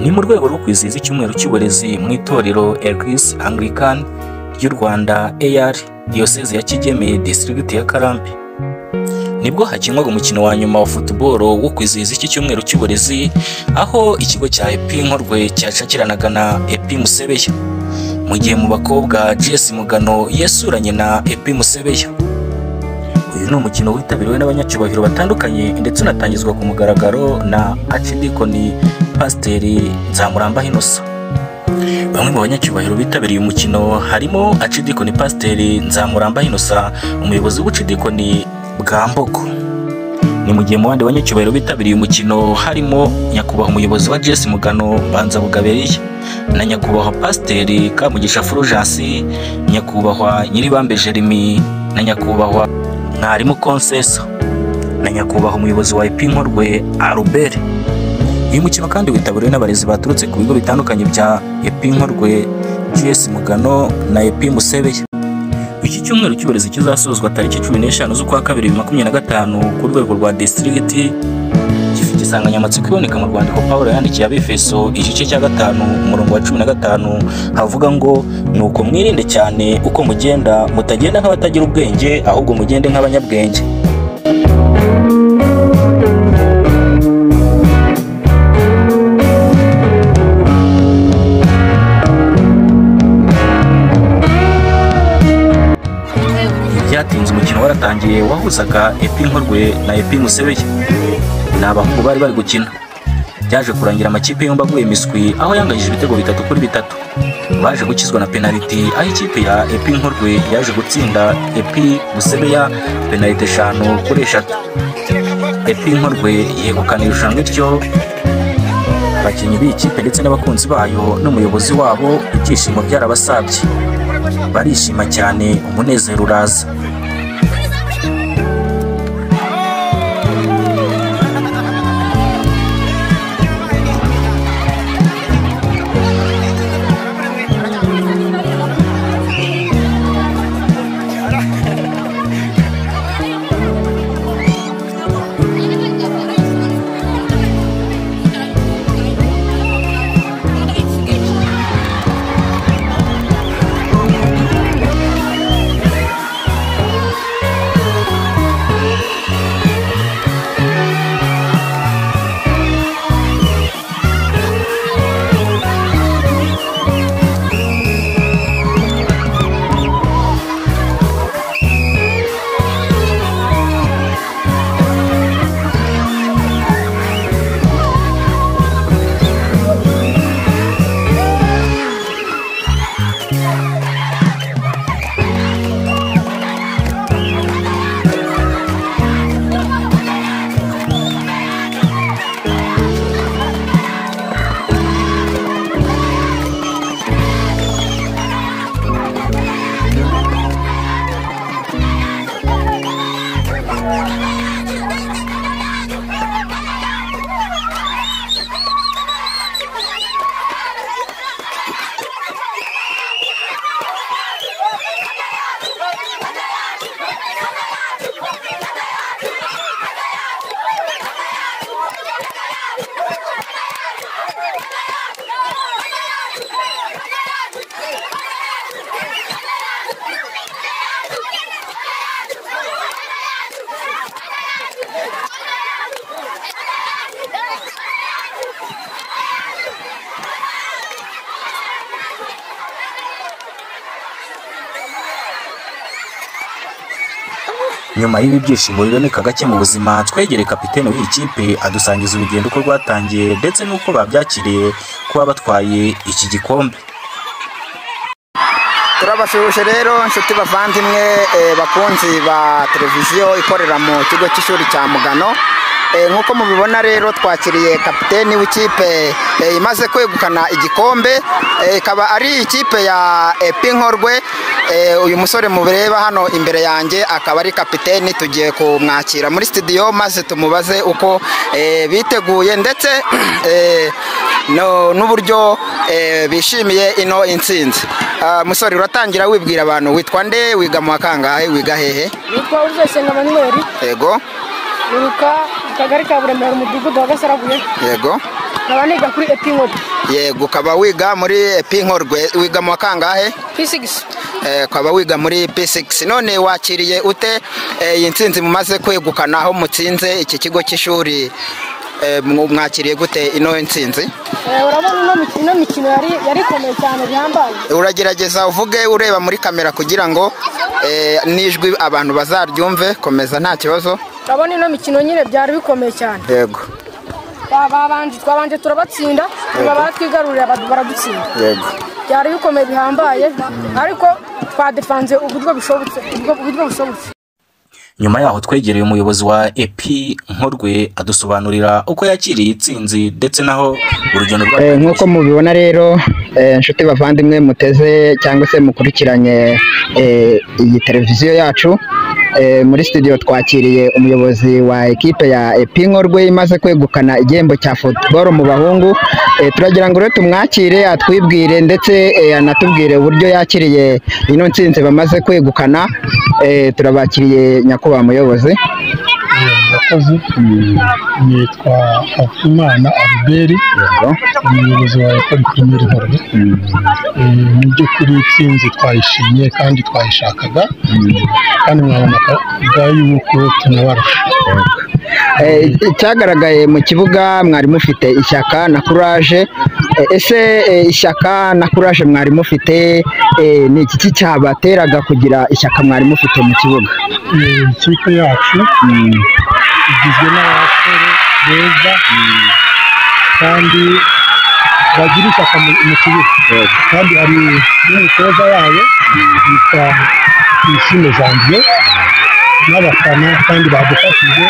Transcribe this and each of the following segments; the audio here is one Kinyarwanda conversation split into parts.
Ni mu rwego rwo kwizihiza icyumweru cy'uburezi mu itorero Eglise Anglican ry'u Rwanda AR Diyoseze ya Kigeme District ya Karambi. Nibwo hakinwaga umukino wa nyuma wa football wo kwizihiza iki cyumweru cy'uburezi, aho ikigo cya EP Nkorwe cyacakiranaga na EP Musebeya, mu gihe mu bakobwa GS Mugano yesuranye na EP Musebeya. Uyu ni umukino witabiriwe n'abanyacyubahiro batandukanye ndetse unatangizwa ku mugaragaro na Archdeacon Pasiteri Nzamuramba Innocent. Bamwe mu banyacyubahiro bitabiriye umukino harimo Archdeacon Pasiteri Nzamuramba Innocent, umuyobozi w'ubucidikoni bwa Mbogo. Ni mu gihe mu bandi banyacyubahiro bitabiriye umukino harimo nyakubahwa umuyobozi wa GS Mugano Mbanza Bugaberiye na nyakubahwa Pasiteri Kamugisha Fulgence, nyakubahwa Nyiribambe Jeremy na nyakubahwa Mwarimu Consesa na nyakubahwa umuyobozi wa EP Nkorwe Albert. Uyu mukino kandi witabiriwe n'abarezi baturutse ku bigo bitandukanye bya EP Nkorwe, GS Mugano na EP Musebeya. Iki cyumweru cy'uburezi kizasozwa tariki 15 z'ukwa kabiri 2025 ku rwego rwa district, gifite insanganyamatsiko iboneka mu rwandiko Pawulo yandikiye Abefeso igice cya 5 umurongo wa 15, havuga ngo nuko mwirinde cyane uko mugenda, mutagenda nk'abatagira ubwenge ahubwo mugende nk'abanyabwenge. Byatinze umukino waratangiye wahuzaga EP Nkorwe na EP Musebeya. Ni abahungu bari bari gukina. Byaje kurangira amakipe yombi aguye imiswi, aho yanganyije ibitego 3-3. Baje gukizwa na penaliti, aho ikipe ya EP Nkorwe yaje gutsinda EP Musebeya penaliti 5-3. EP Nkorwe yegukana irushanwa ityo. Abakinnyi b'iyi kipe ndetse n'abakunzi bayo n'umuyobozi wabo ibyishimo byarabasabye, barishima cyane, umunezero uraza. Nyuma y'ibi byishimo biboneka gake mu buzima, twegereye kapitene w'iyi kipe adusangiza urugendo uko rwatangiye ndetse n'uko babyakiriye kuba batwaye iki gikombe. Turabasuhuje rero inshuti bavandimwe, bakunzi ba televiziyo ikorera mu kigo cy'ishuri cya Mugano. Nk'uko mubibona rero twakiriye kapiteni w'ikipe imaze kwegukana igikombe, ikaba ari ikipe ya EP Nkorwe. Uyu musore mubireba hano imbere yanjye akaba ari kapiteni, tugiye kumwakira muri studio maze tumubaze uko biteguye ndetse n'uburyo bishimiye ino intsinzi. Musore, uratangira wibwira abantu witwa nde, wiga mu kangahe, wiga hehe? Nitwa Uzayisenga Manuel. Yego. Niruka Kagari ka Buremera, umudugudu wa Gasarabuye. Yego. Nkaba niga kuri EP Nkorwe. Yego, ukaba wiga muri EP Nkorwe, wiga mu wa kangahe? P6. Ukaba wiga muri P6. None wakiriye ute iyi ntsinzi mumaze kwegukana aho mutsinze iki kigo cy'ishuri? Mwakiriye gute ino ntsinzi? Urabona ino mikino yari ikomeye cyane bihambaye. Uragerageza uvuge ureba muri kamera kugira ngo n'ijwi abantu bazaryumve, komeza nta kibazo. Urabona ino mikino nyine byari bikomeye cyane. Yego. Twabanje turabatsinda, baratwigarurira baradutsinda. Yego. Byari bikomeye bihambaye, ariko twadefanze uburyo bushobotse, uburyo bushobotse. Nyuma yaho twegereye umuyobozi wa EP Nkorwe adusobanurira uko yakiriye itsinzi ndetse naho urugendo rwa Nk'uko mubibona rero, inshuti bavandimwe muteze cyangwa se mukurikiranye iyi televiziyo yacu, muri studio twakiriye umuyobozi wa ekipe ya EP Nkorwe imaze kwegukana igihembo cya football mu bahungu. Turagira ngo rero tumwakire atwibwire ndetse anatubwire uburyo yakiriye ino ntsinzi bamaze kwegukana. Turabakiriye nyakubahwa muyobozi. Murakoze. Nitwa Hakimana Albert, umuyobozi wa Ecole Primaire Nkorwe. Mu by'ukuri intsinzi twayishimye kandi twayishakaga, kandi mwabonaga yuko tunabarusha. Icyagaragaye mu kibuga mwari mufite ishyaka na courage. Ese ishyaka na courage mwari mufite ni iki cyabateraga kugira ishyaka mwari mufite mu kibuga? Ikipe yacu igizwe n'abasore beza kandi bagira ishyaka mu kibuga, kandi hari n'umutoza wayo yitwa Tuyishime Janvier n'abafana, kandi badufashije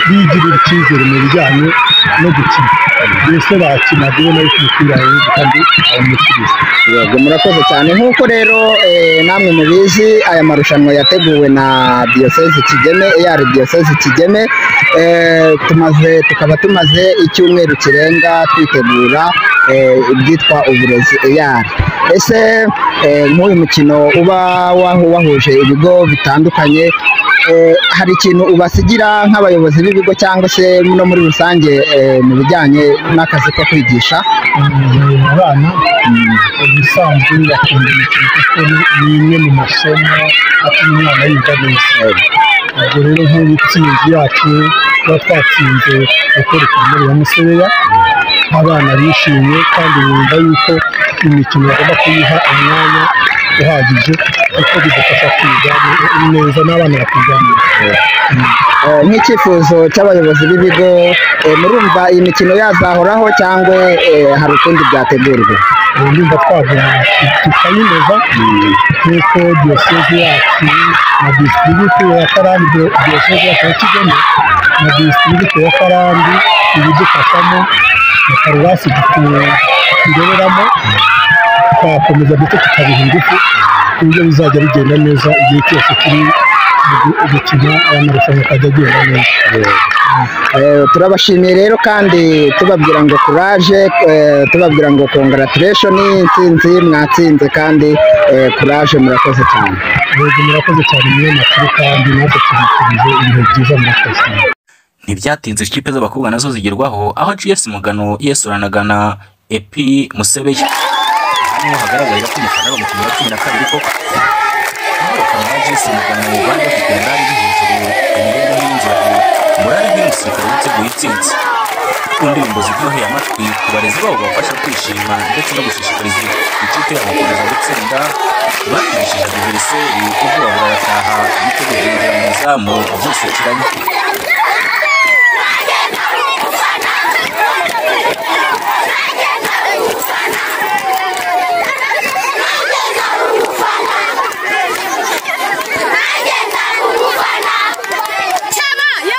bigirira icyizere mu bijyanye no gukina, mbese bakinaga ubona yuko umupira wawuzi kandi awumukiriza. Yego, murakoze cyane. Nk'uko rero namwe mubizi, aya marushanwa yateguwe na Diyosezi Kigeme, AR Diyosezi Kigeme. Tukaba tumaze icyumweru kirenga twitegura ibyitwa uburezi AR. Ese nk'uyu mukino uba wahuje ibigo bitandukanye, hari ikintu ubasigira nk'abayobozi b'ibigo cyangwa se no muri rusange mu bijyanye n'akazi ko kwigisha? Abana ubusanzwe bakunda imikino kuko ni imwe mu masomo atuma umwana yiga neza. Ubwo rero nk'ubu intsinzi yacu tuba twatsinze Ecole Primaire ya Musebeya, abana bishimye kandi bumva yuko imikino bagomba kuyiha umwanya uhagije kuko bidufasha kwiga neza n'abana bakiga neza. Nk'icyifuzo cy'abayobozi b'ibigo, murumva iyi mikino yazahoraho cyangwa hari ukundi byategurwa? Ndumva twaguma tukayinoza nk'uko diyosezi yacu na disitirigiti ya Karambi, diyosezi yacu ya Kigeme na disitirigiti ya Karambi ibidufashamo na paruwasi tureberamo, twakomeza ndetse tukabiha ingufu ku buryo bizajya bigenda neza igihe cyose turi gukina aya marushanwa akajya agenda neza. Turabashimiye rero kandi tubabwira ngo courage, tubabwira ngo congratulation, intsinzi mwatsinze kandi courage, murakoze cyane. Yego, murakoze cyane umunyamakuru, kandi natwe tubifurije ibihe byiza, murakoze. Ntibyatinze ikipe z'abakobwa nazo zigerwaho, aho GS Mugano yesuranaga na EP Musebeya. Hano hagaragarira ko umufana ari umukino wa 12 koko. Aho abafana ba GS Mugano bari bafite morali iri hejuru, imibereho y'inzovu, morali nk'umusirikare witeguye intsinzi. Ku ndirimbo ziryoheye amatwi, ku barezi babo babafasha kwishima ndetse no gushishikariza ikipe yabo gukomeza gutsinda, batigishije adiveriseri ubwoba burabataha, ibitego byinjira mu izamu byisukiranye. Yeah!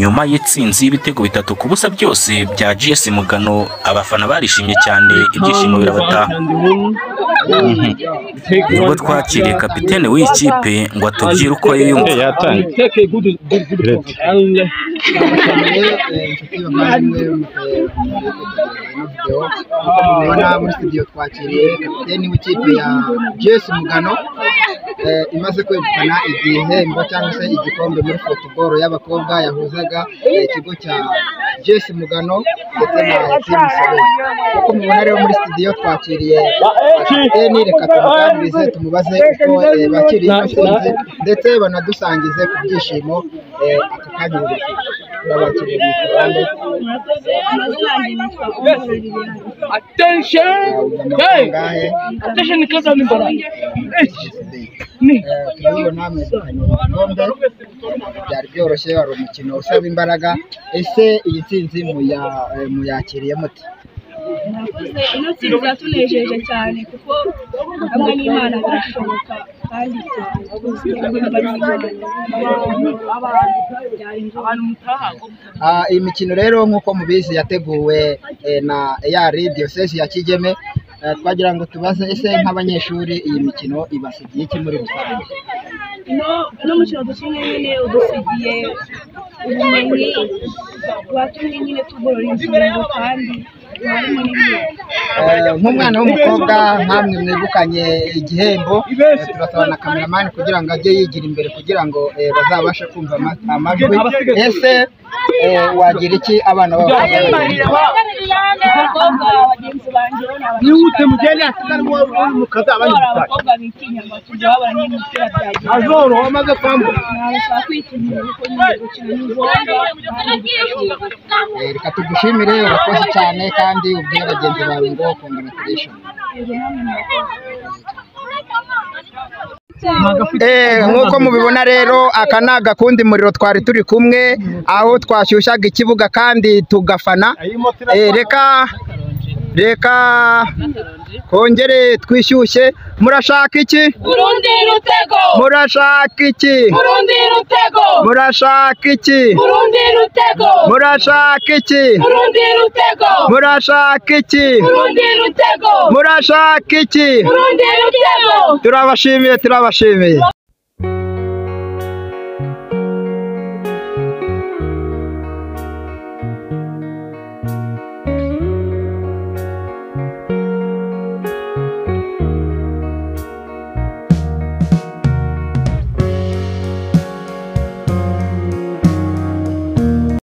Nyuma y'itsinzi y'ibitego 3-0 byose bya GS Mugano, abafana barishimye cyane, ibyishimo birabataha. Nibwo twakiriye kapitene w'iyi kipe ngo atubwire uko yiyumva. Mubona muri studio twakiriye kapiteni w'ikipe ya GS Mugano imaze kwegukana igihembo cyangwa se igikombe muri football y'abakobwa yahuzaga ikigo cya GS Mugano ndetse na Team Soleil. Uko mubona rero muri studio twakiriye kapiteni, reka tumuganirize tumubaze uko bakiriye ino ntsinzi ndetse banadusangize ku byishimo aka kanya bafite. Turabakiriye mu ruhande. Murakoze, amazina yanjye nitwa Uwamahoro Liliane. Attention! Attention Kazamimbara. Turabibona mwegukanye igikombe, byari byoroshye, wari umukino usaba imbaraga. Ese iyi ntsinzi muyakiriye mute? Murakoze, ino ntsinzi yatunejeje cyane kuko hamwe n'Imana birashoboka kandi tuzi ko Iyi mikino rero nk'uko mubizi yateguwe na AR Diocese ya Kigeme. Twagira ngo tubaze ese nk'abanyeshuri iyi mikino ibasigiye iki muri rusange? Ino mukino dukinnye nyine udusigiye ubumenyi, watumye nyine tugorora ingingo kandi harimo n'ibindi. Nk'umwana w'umukobwa nkamwe mwegukanye igihembo, turasaba na kameramani kugira ngo ajye yigira imbere kugira ngo bazabashe kumva amajwi. Ese wagira iki abana b'abakobwa? Abakobwa bagenzi banjye bo ni Nihute mugende hasigare abakobwa abakobwa bitinya ngo tujya babona n'imipira byagiye. Azoro wamaze kwambuka. Nabasaba kwitinyura kuko nyine gukina ni ngombwa kandi birashoboka. Reka tugushimire, urakoze cyane, kandi ubwire bagenzi bawe ngo congratulations. Yego, namwe murakoze. Nk'uko mubibona rero aka ni agakundi muriro twari turi kumwe aho twashyushyaga ikibuga kandi tugafana. Reka kongere twishyushye. Murashaka iki? Burundi rutego. Murashaka iki? Burundi rutego. Murashaka iki? Burundi rutego. Murashaka iki? Burundi rutego. Murashaka iki? Burundi rutego. Murashaka iki? Burundi rutego. Turabashimiye, turabashimiye.